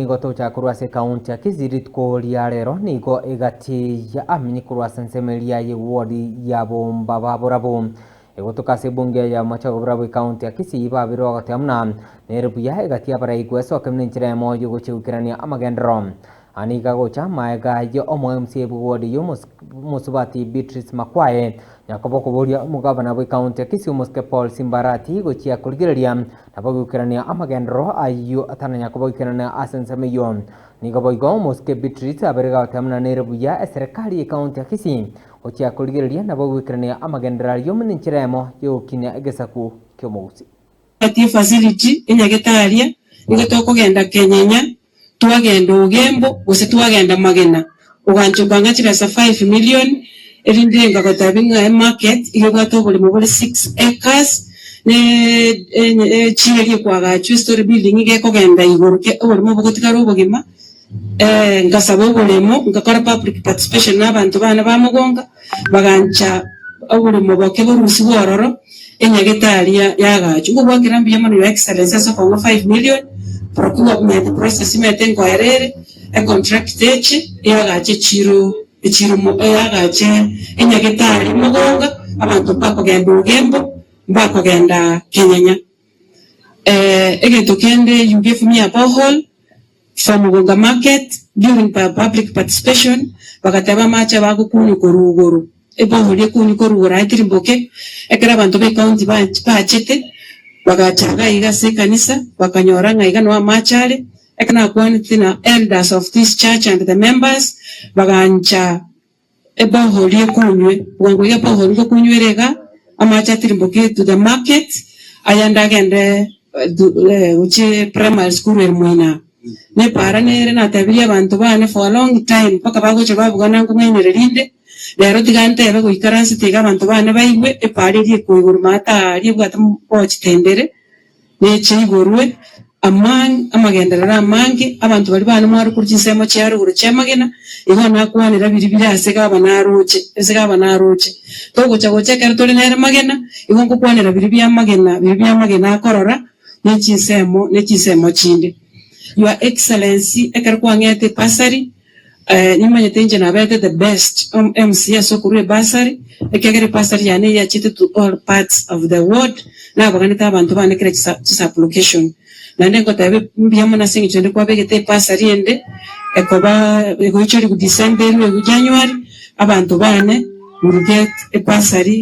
Nigo togochaka korwa ase ekaunti ya Kisii rituko ria rero nigo egati ya amenyi korwa ase ensemo eria ye ward ya Bombaba Borabu egotoka ase ebunge ya Machogu Borabu ekaunti ya Kisii babere bagoteba buna nere buya egati y'abarai gwesokia buna enchera eyemo yogochia goikerania amagenderero. Aya nigo agocha magega ya omo MCA bwe ward ya omosubati Beatrice Makwae Yakobo okoboria omogabana bw'ekaunti ya Kisii omosike Paul Simbarati gochia korigereria nabo goikerania amagenderero ayio atananya koba goikerania ase ensemo eyio. Nigo boigo omosike Beatrice abeire gagoteba buna nere buya eserekari y'ekaunti ya Kisii gochia korigereria nabo goikerania amagenderero ayio buna enchera eyemo yogokinia egesaku ki'omogusii. Ati efacility enyagetaria nigo tokogenda Kenyenya, twagenda Ogembo gose twagenda Magena, ogancha okang'a chibesa 5 million erinde ngagotebi ng'a emarket iga ebwate oboremo bore 6 acres ne echieri ekwagachwa estory building iga ekogenda igoro ke oboremo bogotigara obogima ngasaba oboremo ngakora public participation na abanto bane ba Mogonga bagancha oboremo boke borusigwe ororo enyagetari yagachwa. Ngobwakera mbuya mono Your Excellency ase okong'a 5 million procurement process imete nkoera ere econtract eche yagache echiro echiro yagache enyagetari Mogonga abanto mbakogenda Ogembo mbakogenda Kenyenya. Egento kende you gave me a borehole. For Mugonga market during public participation bagateba amache abagokunywa korwa igoro, ebohori ekunywa korwa igoro aye tirimboke, ekero abanto be county bachete bagacha iga iga ase ekanisa bakanyora ng'a iga noo amache are, ekero nakwanete na elders of this church and the members bagancha Ebohori ekunywe, bwango iga ebohori ngokunywera iga, amache atirimboke to the market, ayande agende gochia primary school ere moino aa. Nepaara nere natebirie abanto bane for a long time mpaka bagocha babugana nkong'ainereria rinde, rero tiga ntebe goikaransete iga abanto bane baigwe epaara eria ekwa igoro maate aaria ebwate bochitendere. Neche igorwe amang amagenderero amange, abanto baria bane mware korwa chinsemo chia rogoro chi'amagena, igo nakwanera biria bire ase gavana aroche, ase gavana aroche. Togocha gocha ekero tore nere magena, igo ngokwanera biria bi'amagena, biria bi'amagena akorora, ne chinsemo, ne chinsemo chinde. Your Excellency, ekero kwang'ete ebursary, Nimanyete inche nabete the best MC ase okorua ebursary, ekiagera ebursary yane eyachete to all parts of the ward, nabaganete abanto bane kera chisublocation. Naende ngoteba mbuya mono ase eng'encho ende kwabegete ebursary ende ekoba egoichorigwa December erwe January, abanto bane will get ebursary.